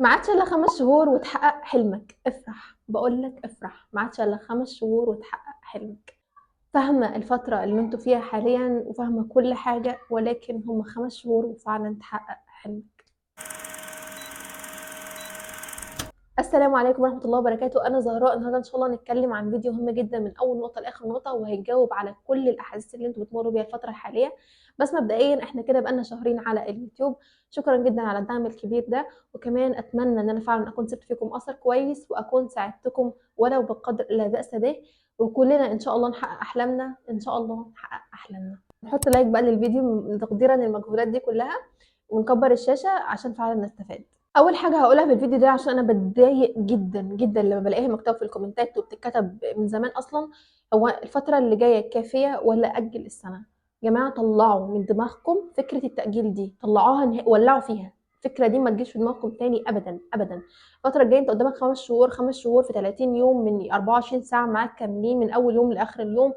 ما عادش الا 5 شهور وتحقق حلمك. افرح، بقول لك افرح، ما عادش الا 5 شهور وتحقق حلمك. فاهمه الفترة اللي انتوا فيها حاليا وفاهمه كل حاجة، ولكن هم 5 شهور وفعلا تحقق حلمك. السلام عليكم ورحمة الله وبركاته. انا زهراء. النهارده ان شاء الله هنتكلم عن فيديو مهم جدا من اول نقطة لاخر نقطة، وهيجاوب على كل الاحاسيس اللي انتوا بتمروا بيها الفترة الحالية. بس مبدئيا احنا كده بقالنا شهرين على اليوتيوب، شكرا جدا على الدعم الكبير ده، وكمان اتمنى ان انا فعلا اكون سبت فيكم اثر كويس واكون ساعدتكم ولو بقدر لا باس به، وكلنا ان شاء الله نحقق احلامنا، ان شاء الله نحقق احلامنا. نحط like بقى للفيديو تقديرا للمجهودات دي كلها، ونكبر الشاشة عشان فعلا نستفاد. اول حاجة هقولها في الفيديو ده، عشان انا بتضايق جدا جدا لما بلاقيها مكتوبة في الكومنتات وبتتكتب من زمان اصلا، هو الفترة اللي جاية كافيه ولا اجل السنة؟ يا جماعة طلعوا من دماغكم فكرة التاجيل دي، طلعوها، ولعوا فيها الفكرة دي، ما تجيش في دماغكم تاني ابدا ابدا. الفترة الجاية انت قدامك 5 شهور، 5 شهور في 30 يوم من 24 ساعة معاك كاملين من اول يوم لاخر اليوم،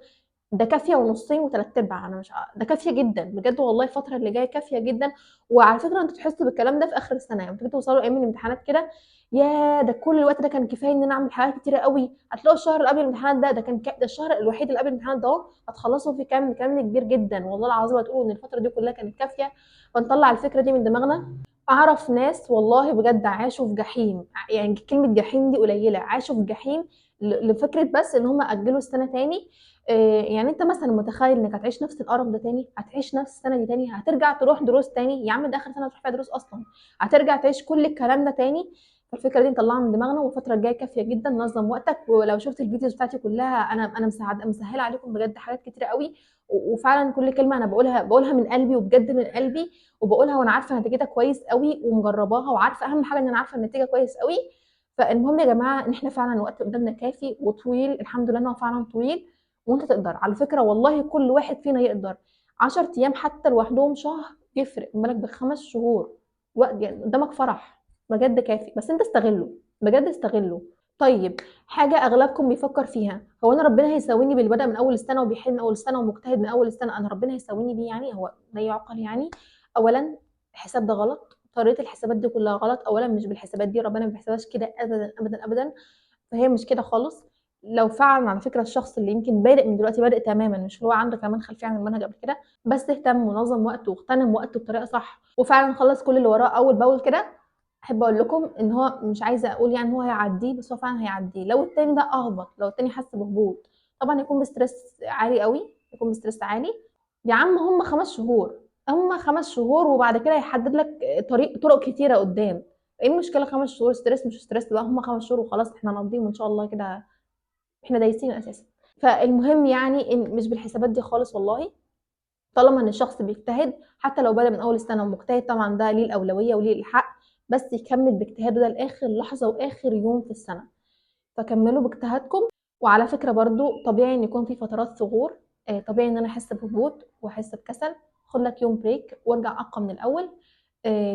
ده كافيه ونصين وثلاث ارباع، انا مش ده كافيه جدا بجد والله. الفترة اللي جاية كافيه جدا. وعلى فكرة انتوا تحسوا بالكلام ده في اخر السنة، يعني انتوا توصلوا ايام الامتحانات كده، يا ده كل الوقت ده كان كفاية ان انا اعمل حاجات كتيرة قوي. هتلاقوا الشهر اللي قبل الامتحانات ده كان ده الشهر الوحيد اللي قبل الامتحانات ده اهو هتخلصوا فيه كم كبير جدا والله العظيم، هتقولوا ان الفترة دي كلها كانت كافيه. فنطلع الفكرة دي من دماغنا. اعرف ناس والله بجد عاشوا في جحيم، يعني كلمة جحيم دي قليله، عاشوا في جحيم لفكرة بس ان هم اجلوا السنة تاني. يعني انت مثلا متخيل انك هتعيش نفس القرف ده تاني؟ هتعيش نفس السنة دي تاني؟ هترجع تروح دروس تاني؟ يا عم ده اخر سنة تروح فيها دروس اصلا، هترجع تعيش كل الكلام ده تاني؟ فالفكرة دي نطلعها من دماغنا، والفترة الجاية كافيه جدا. نظم وقتك، ولو شفت ال videos بتاعتي كلها انا مسهلة عليكم بجد حاجات كتيرة قوي، وفعلا كل كلمة انا بقولها من قلبي، وبجد من قلبي، وبقولها وانا عارفه نتيجتها كويس قوي ومجرباها، وعارفه اهم حاجة ان انا عارفه النتيجة كويس قوي. فالمهم يا جماعة ان احنا فعلا الوقت قدامنا كافي وطويل، الحمد لله انه فعلا طويل، وانت تقدر على فكرة والله، كل واحد فينا يقدر. 10 ايام حتى لوحدهم شهر يفرق، بالك ب5 شهور وقت يعني قدامك فرح بجد كافي، بس انت استغله بجد استغله. طيب حاجة اغلبكم بيفكر فيها، هو انا ربنا هيساويني باللي بدا من اول السنة وبيحل من اول السنة ومجتهد من اول السنة، انا ربنا هيساويني بيه؟ يعني هو ده يعقل؟ يعني اولا الحساب ده غلط، طريقه الحسابات دي كلها غلط. اولا مش بالحسابات دي، ربنا ما بيحسبهاش كده ابدا ابدا ابدا، فهي مش كده خالص. لو فعلا على فكرة الشخص اللي يمكن بادئ من دلوقتي، بادئ تماما، مش هو عنده كمان خلفية عن المنهج قبل كده، بس اهتم ونظم وقته واغتنم وقته بطريقة صح، وفعلا خلص كل اللي وراه اول باول كده، احب اقول لكم ان هو مش عايزه اقول يعني هو هيعديه، بس هو فعلا هيعديه. لو التاني ده اهبط، لو التاني حس بهبوط، طبعا يكون ب stress عالي قوي، يكون ب stress عالي. يا عم هم 5 شهور، هم 5 شهور وبعد كده هيحدد لك طرق كتيرة قدام. ايه المشكلة 5 شهور stress مش stress بقى، هم 5 شهور وخلاص، احنا هنقضيهم ان شاء الله كده، احنا دايسين اساسا. فالمهم يعني ان مش بالحسابات دي خالص والله، طالما ان الشخص بيجتهد حتى لو بدا من اول السنة ومجتهد، طبعا ده ليه الاولوية وليه الحق، بس يكمل باجتهاده ده لاخر لحظة واخر يوم في السنة. فكملوا باجتهادكم. وعلى فكرة برضو طبيعي ان يكون في فترات ثغور، طبيعي ان انا احس بهبوط واحس بكسل، خد لك يوم break وارجع اقوى من الاول.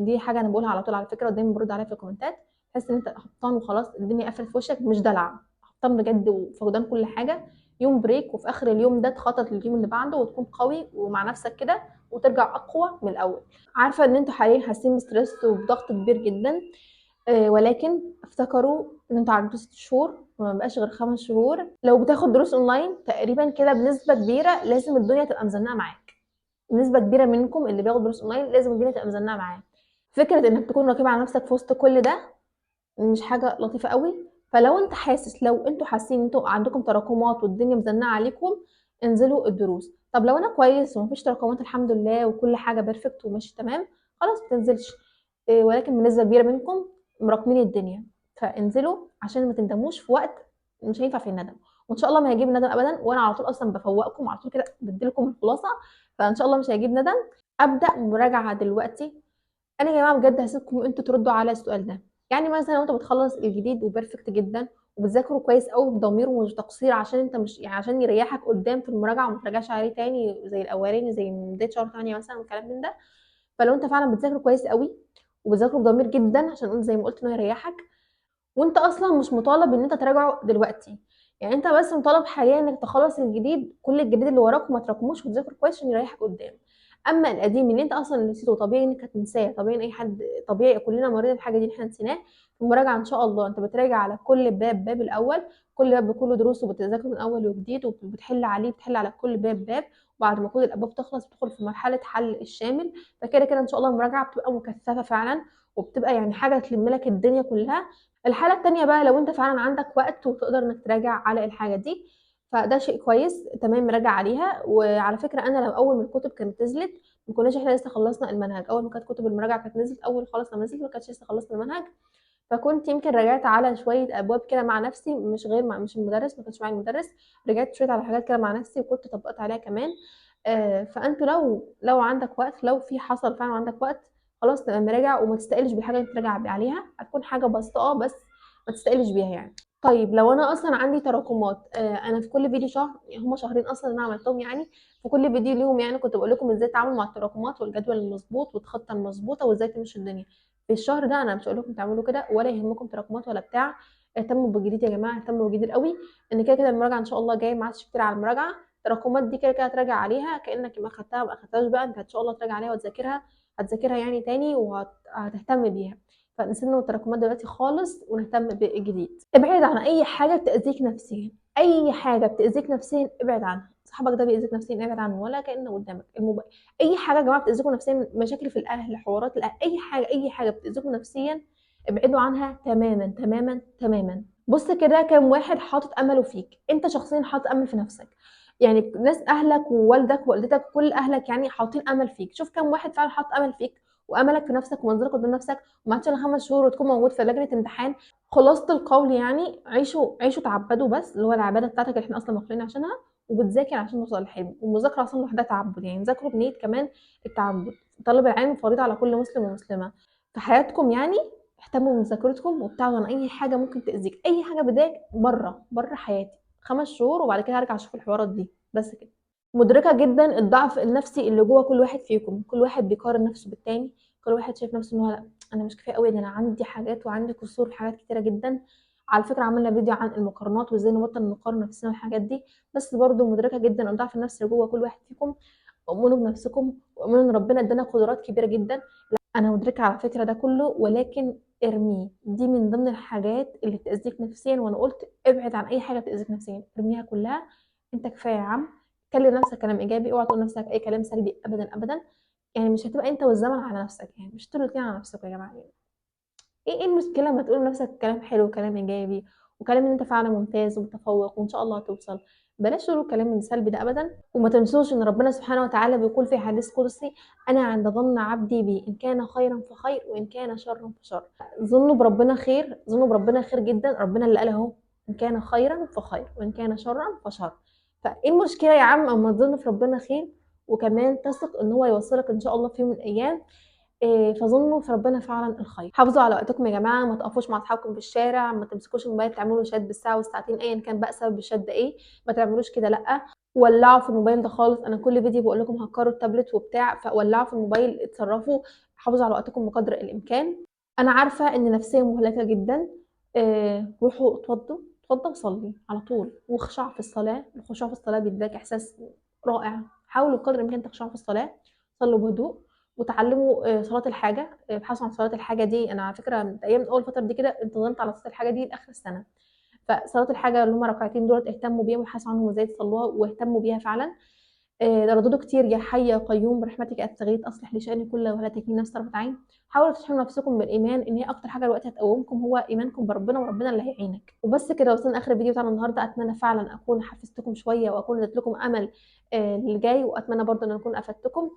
دي حاجة انا بقولها على طول على فكرة، ودايما برد عليها في الكومنتات. تحس ان انت هبطان وخلاص الدنيا قفلت في وشك، مش دلع، هبطان بجد وفقدان كل حاجة. يوم break، وفي اخر اليوم ده تخطط لليوم اللي بعده وتكون قوي ومع نفسك كده، وترجع اقوى من الاول. عارفه ان انتوا حاليا حاسين ب stress وبضغط كبير جدا، ولكن افتكروا ان انتوا عديتوا 6 شهور وما بقاش غير 5 شهور. لو بتاخد دروس اونلاين تقريبا كده بنسبة كبيرة لازم الدنيا تبقى مزنقه معاك، نسبه كبيرة منكم اللي بياخد دروس اونلاين لازم الدنيا تبقى مزنقه معاه. فكرة انك تكون راكب على نفسك في وسط كل ده مش حاجة لطيفة قوي. فلو انت حاسس، لو انتوا حاسين ان انتوا عندكم تراكمات والدنيا مزنقه عليكم، انزلوا الدروس. طب لو انا كويس ومفيش تراكمات الحمد لله وكل حاجة perfect وماشي تمام، خلاص ما تنزلش. ولكن بنسبة كبيرة منكم مراكمين الدنيا، فانزلوا عشان ما تندموش في وقت مش هينفع فيه الندم، وان شاء الله ما هيجيب ندم ابدا. وانا على طول اصلا بفوقكم على طول كده، بديلكم الخلاصة، فان شاء الله مش هيجيب ندم. ابدا مراجعه دلوقتي. انا يا جماعة بجد هسيبكم انتوا تردوا على السؤال ده. يعني مثلا لو انت بتخلص الجديد و perfect جدا وبتذاكره كويس قوي بضمير ومش تقصير، عشان انت مش يعني عشان يريحك قدام في المراجعة وما تراجعش عليه تاني زي الاولاني زي من بداية شهر 8 مثلا والكلام من ده. فلو انت فعلا بتذاكره كويس قوي وبتذاكره بضمير جدا عشان زي ما قلت انه يريحك، وانت اصلا مش مطالب ان انت تراجعه دلوقتي، يعني انت بس مطالب حاليا انك تخلص الجديد، كل الجديد اللي وراك وما تراكموش وتذاكره كويس عشان يريحك قدام. اما القديم اللي انت اصلا نسيته طبيعي انك هتنساه، طبيعي ان اي حد، طبيعي كلنا مرينا بالحاجة دي ان احنا نسيناه. في المراجعة ان شاء الله انت بتراجع على كل باب باب الاول، كل باب بكل دروسه بتذاكره من اول وجديد، وبتحل عليه، بتحل على كل باب باب، وبعد ما كل الابواب تخلص بتدخل في مرحلة حل الشامل. فكده كده ان شاء الله المراجعة بتبقى مكثفة فعلا، وبتبقى يعني حاجة تلم لك الدنيا كلها. الحالة الثانية بقى لو انت فعلا عندك وقت وتقدر انك تراجع على الحاجة دي، فده شيء كويس، تمام، راجع عليها. وعلى فكرة انا لو اول ما الكتب كانت نزلت ما كناش احنا لسه خلصنا المنهج، اول ما كانت كتب المراجعة كانت نزلت، اول خالص لما نزلت ما كانتش لسه خلصنا المنهج، فكنت يمكن رجعت على شوية ابواب كده مع نفسي، مش غير مع مش المدرس، ما كانش معايا المدرس، رجعت شوية على حاجات كده مع نفسي وكنت طبقت عليها كمان. فانتوا لو عندك وقت، لو في حصل فعلا عندك وقت، خلاص تبقى مراجع وما تستقلش بالحاجة اللي تراجع عليها، هتكون حاجة بسيطة بس ما تستقلش بيها يعني. طيب لو انا اصلا عندي تراكمات، انا في كل فيديو شهر، هما شهرين اصلا انا عملتهم يعني، في كل فيديو ليهم يعني كنت بقول لكم ازاي تتعاملوا مع التراكمات والجدول المظبوط والخطه المظبوطه وازاي تمشي الدنيا. في الشهر ده انا مش هقول لكم تعملوا كده، ولا يهمكم تراكمات ولا بتاع، اهتموا بالجديد يا جماعة، اهتموا بالجديد قوي، ان كده كده المراجعة ان شاء الله جاية، ما عادش كتير على المراجعة. التراكمات دي كده كده هتراجع عليها كانك ما خدتها ما اخدتهاش بقى، انت ان شاء الله تراجع عليها وتذاكرها، هتذاكرها يعني تاني وهتهتم بيها. فنسيبنا من التراكمات دلوقتي خالص ونهتم بالجديد. ابعد عن اي حاجة بتاذيك نفسيا، اي حاجة بتاذيك نفسيا ابعد عنها. صاحبك ده بيأذيك نفسيا ابعد عنه، ولا كأنه قدامك. الموبايل، اي حاجة يا جماعة بتأذيكم نفسيا، مشاكل في الاهل، حوارات الاهل، اي حاجة، اي حاجة بتأذيكم نفسيا ابعدوا عنها تماما تماما تماما. بص كده كام واحد حاطط امله فيك، انت شخصيا حاطط امل في نفسك، يعني ناس اهلك ووالدك ووالدتك كل اهلك يعني حاطين امل فيك. شوف كام واحد فعلا حاطط امل فيك واملك في نفسك ومنظرك قدام نفسك، وما عادش الا 5 شهور وتكون موجود في لجنة امتحان. خلاصه القول يعني عيشوا تعبدوا بس، اللي هو العبادة بتاعتك اللي احنا اصلا مخلوقين عشانها، وبتذاكر عشان توصل للحلم، والمذاكرة اصلا لوحدها تعبد، يعني ذاكروا بنيه كمان التعبد. طلب العلم فريضة على كل مسلم ومسلمة في حياتكم، يعني اهتموا بمذاكرتكم وابتعدوا عن اي حاجة ممكن تاذيك، اي حاجة بتضايقك بره حياتي 5 شهور، وبعد كده هرجع اشوف الحوارات دي. بس كده. مدركه جدا الضعف النفسي اللي جوه كل واحد فيكم، كل واحد بيقارن نفسه بالتاني، كل واحد شايف نفسه ان هو لا انا مش كفاية قوي، ده انا عندي حاجات وعندي قصور في حاجات كتيرة جدا. على فكرة عملنا فيديو عن المقارنات وازاي نبطل نقارن نفسنا والحاجات دي، بس برضو مدركه جدا الضعف النفسي اللي جوه كل واحد فيكم. اؤمنوا بنفسكم واؤمنوا ان ربنا ادانا قدرات كبيرة جدا. انا مدركه على فكرة ده كله، ولكن ارميه، دي من ضمن الحاجات اللي بتاذيك نفسيا، وانا قلت ابعد عن اي حاجة بتاذيك نفسيا، ارميها كلها. انت كفاية يا عم، كلم نفسك كلام ايجابي، اوعى تقول لنفسك اي كلام سلبي ابدا ابدا، يعني مش هتبقى انت والزمن على نفسك، يعني مش انتوا الاتنين على نفسكم يا جماعة. يعني ايه المشكلة لما تقول لنفسك كلام حلو وكلام ايجابي وكلام ان انت فعلا ممتاز ومتفوق وان شاء الله هتوصل؟ بلاش تقولوا الكلام السلبي ده ابدا. وما تنسوش ان ربنا سبحانه وتعالى بيقول في حديث قدسي: انا عند ظن عبدي بي، ان كان خيرا فخير وان كان شرا فشر. ظنوا بربنا خير، ظنوا بربنا خير جدا، ربنا اللي قال اهو ان كان خيرا فخير وان كان شرا فشر. فايه المشكلة يا عم اما تظن في ربنا خير وكمان تثق ان هو يوصلك ان شاء الله في يوم من الايام؟ فظنوا في ربنا فعلا الخير. حافظوا على وقتكم يا جماعة، ما تقفوش مع اصحابكم في الشارع، ما تمسكوش الموبايل تعملوا شات بالساعة والساعتين ايا كان بقى سبب الشات ده ايه، ما تعملوش كده، لا ولعوا في الموبايل ده خالص. انا كل فيديو بقول لكم هكروا التابلت وبتاع، فولعوا في الموبايل، اتصرفوا، حافظوا على وقتكم بقدر الامكان. انا عارفه ان نفسية مهلكه جدا، روحوا اتوضوا، اتوضى وصلي على طول، واخشع في الصلاة. الخشوع في الصلاة بيديك احساس رائع، حاولوا بقدر الامكان تخشعوا في الصلاة، صلوا بهدوء وتعلموا صلاة الحاجة، ابحثوا عن صلاة الحاجة دي. أنا على فكرة من أيام أول فترة دي كده انتظمت على صلاة الحاجة دي لآخر السنة. فصلاة الحاجة اللي هم ركعتين دولت اهتموا بيهم وابحثوا عنهم ازاي تصلوها واهتموا بيها فعلا. رددوا كتير يا حي يا قيوم برحمتك أستغيث أصلح لي شأني كله ولا تكلني نفسي طرفة عين. حاولوا تشحنوا نفسكم بالإيمان، إن هي أكتر حاجة دلوقتي هتقومكم هو إيمانكم بربنا، وربنا اللي هيعينك. وبس كده وصلنا آخر الفيديو بتاعنا النهارده. أتمنى فعلا أكون حفزتكم شوية وأكون اديت لكم أمل اللي جاي، وأتمنى برضه إن أكون أفدتكم.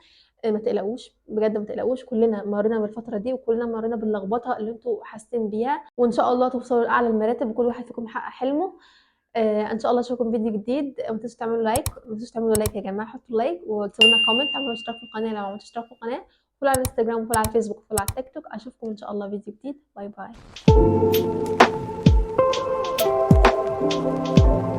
ما تقلقوش بجد، ما تقلقوش، كلنا مرينا بالفترة دي وكلنا مرينا باللخبطة اللي انتوا حاسين بيها، وإن شاء الله توصلوا لأعلى المراتب وكل واحد فيكم يحقق حلمه. ان شاء الله اشوفكم فيديو جديد. ما تنسوش تعملوا like، ما تنسوش تعملوا like يا جماعة، حطوا like وتسيبوا لنا comment، تعملوا اشتراك في القناة لو ما عملتوش اشتراك في القناة، follow على الانستجرام و follow على الفيسبوك و follow على التيك توك. اشوفكم ان شاء الله فيديو جديد. bye bye.